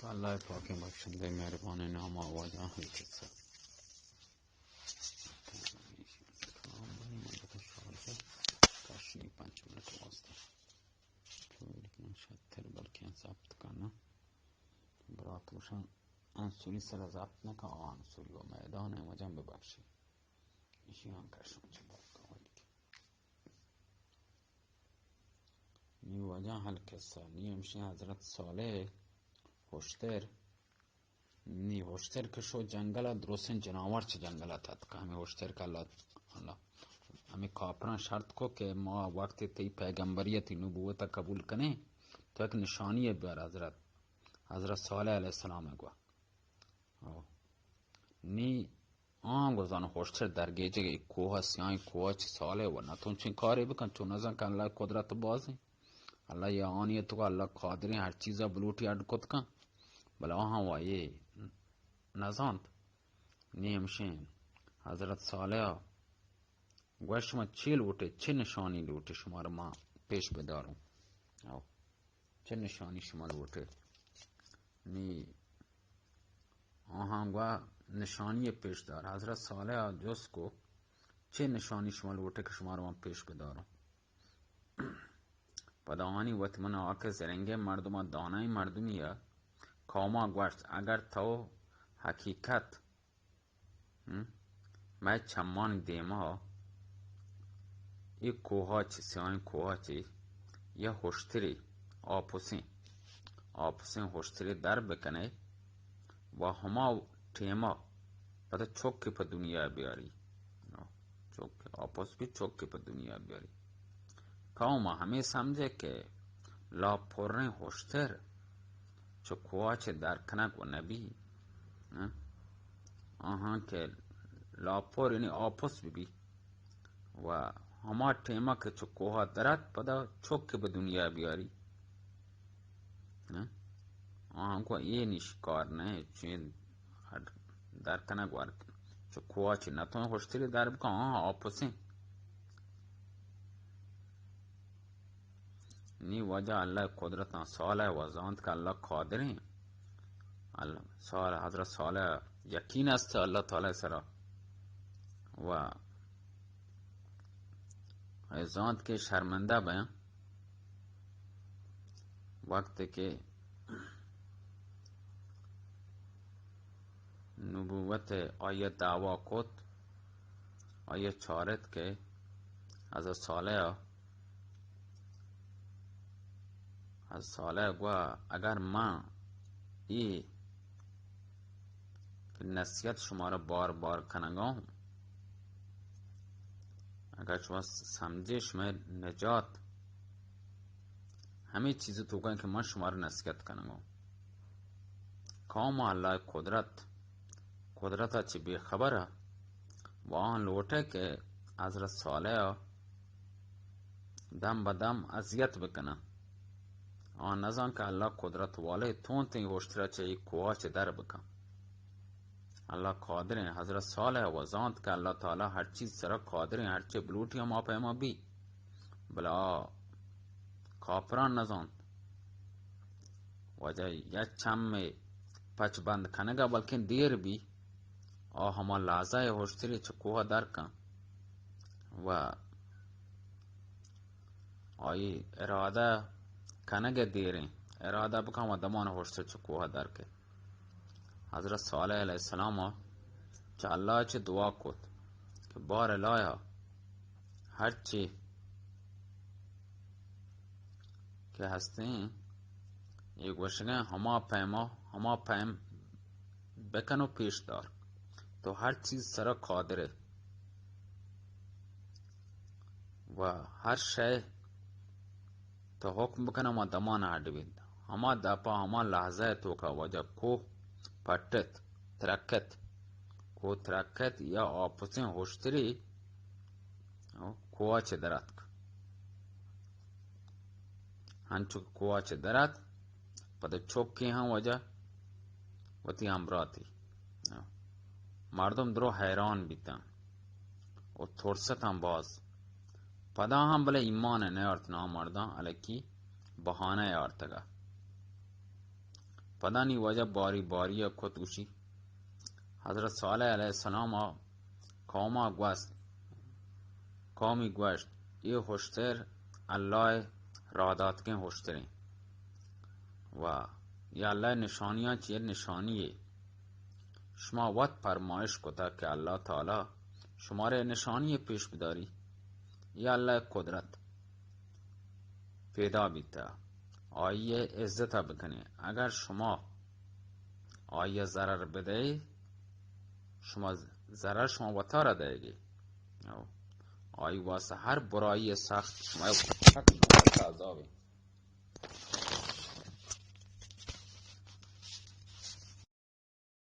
اللہ پاکیں بخشندہ مہربانیں نام ءَ واجہ ہم قصہ۔ کاشی پنچ منٹ واسطہ۔ تو لیکن شتر بلکیں ضبط کناں۔ برات گوشاں انسوری سر ضبط نہ کن، آ انسوری و میدان ءَ واجہ ببخشی۔ ایشی ہم کشاں چہ بلکاں ولی۔ نی واجہ ہل قصہ، نی ہمشی حضرت صالح ہشتر، نی ہشتر کہ شو جنگل ءَ، درستیں جناور چہ جنگل ءَ تتک۔ ہمے ہشتر کہ اللہ، اللہ ہمے کافراں شرط کو کہ ما وقت تئی پیغمبری ءَ، تئی نبوت ءَ قبول کنیں، تو یک نشانی ءَ بیار حضرت، حضرت صالح علیہ السلام ءَ گوا۔ او۔ نی آں گوزان ہشتر درگیجگ ءَ، اے کوہ ءَ، سیاہیں کوہ ءَ چہ صالح و نتون چین کارے بکن، چون نزان کہ اللہ قدرت بازیں۔ اللہ یا آنی تو اللہ قادریں ہر چیز ءَ بلوٹی اڈ کت کن، بلے آہاں وا اے نزانت۔ نی ہمشیں حضرت صالح ءَ گوشت، شما چے لوٹے، چے نشانی لوٹے، شمارا ما پیش بداروں۔ او۔ چے نشانی شما لوٹے؟ نی آہاں گوا نشانی پیش دار۔ حضرت صالح ءَ جست کو، چے نشانی شما لوٹے کہ شمارا من پیش بداروں؟ پدا آنی وت من آ کہ زرنگیں مردم ءَ، دانائیں مردمی ءَ، قوم ءَ گوشت، اگر تو حقیقت ہم؟ مئے چمانی دیما اے کوہ ءَ چہ، سیاہیں کوہ ءَ چہ، یا ہشترے، آپسیں، آپسیں ہشترے در بکنے و ہما ٹیما پدا چکے پہ دنیا بیاری۔ چک، آپس بھی چکے پہ دنیا بیاری۔ قوم ہمے سمجھے کہ لاپریں ہشتر چو کوہ چہ در کنگ و نبی، ہاں؟ آہاں کہ لاپر یعنی آپس ببی و ہما ٹیما کہ چو کوہ درات پدا چک بہ دنیا بیاری۔ ہاں؟ آہاں کو اے نشکار نہ، چین در کنگ وارت۔ چو کوہ چہ نتون ہشتری در بکن، آہاں آپسیں۔ نی واجہ اللہ قدرتاں، صالح و زانت کہ اللہ قادریں۔ اللہ، صالح، حضرت صالح یقین است اللہ تعالی سرا۔ و اے زانت کہ شرمندہ بیاں، وقت کہ نبوت آئی دعویٰ کت، آئی چارت کہ حضرت صالح، حضرت صالح گوا اگر من ای کہ نصیحت شمارا بار بار کنگا ہوں، اگر شما سمجھے شما نجات ہمیں چیز توکا کہ من شمارا نصیحت کنگا ہوں۔ قوم اللہ قدرت، قدرت چہ بے خبر ہے، و آن لوٹے کہ حضرت صالح دم بہ دم اذیت بکنن۔ آن نزان کہ اللہ قدرت والے تون تیں ہوشترا چہ ایک کوہ چہ در بکن۔ اللہ قادریں، حضرت صالح و زانت کہ اللہ تعالی ہر چیز سرا قادریں، ہر چے بلوٹی ہما پیما بی۔ بلے آ کافران نزانت۔ واجہ یک چمے پچ بند کنگا بلکن دیر بی۔ آ ہما لحظہ ہوشتری چہ کوہ در کن و آئی ارادہ کنگ دیریں، ارادہ بکن و دمان ہوشتر چہ کوہ در کے۔ حضرت صالح علیہ السلام چہ اللہ چہ دعا کت کہ بار الہا ہرچی کہ ہستیں، اے گوشگیں ہما پیما، ہما پیم بکن و پیش دار۔ تو ہر چیز سرا قادر ئے و ہر شے تو حکم بکن، ہما دمان اڈ بیت۔ ہما دپا، ہما لحظہ توکا واجہ کوہ پٹت، ترکت۔ کوہ ترکت یا آپسیں ہوشتری کوہ چہ دراتک۔ ہنچو کہ کوہ چہ درات، پدا چکے ہم واجہ وتی ہمبراتی۔ مردم درو حیران بیتن و ترستن باز۔ پدا ہم بلے ایمان نیارت، نامرداں الکی بہانہ آرتگا۔ پدا نی واجہ باری باری ءَ کت گوشی، حضرت صالح علیہ السلام ءَ قوم ءَ گوست، قومی گوشت، اے ہشتر اللہ ءِ راہ داتگیں ہشتریں و یا اللہ ءِ نشانیاں چہ یک نشانی یے۔ شما وت پرمائش کتگ کہ اللہ تعالی شمارا نشانی پیش بداری۔ یا اللہ ءِ قدرت پیدا بیتہ، آئی ءِ عزت ءَ بکنیں۔ اگر شما آئی ءَ ضرر بدئے، شما ضرر شما وتارا دئیگے۔ او آئی واسطہ ہر برائی ءِ سخت شما سخت شما واسطہ عذابے۔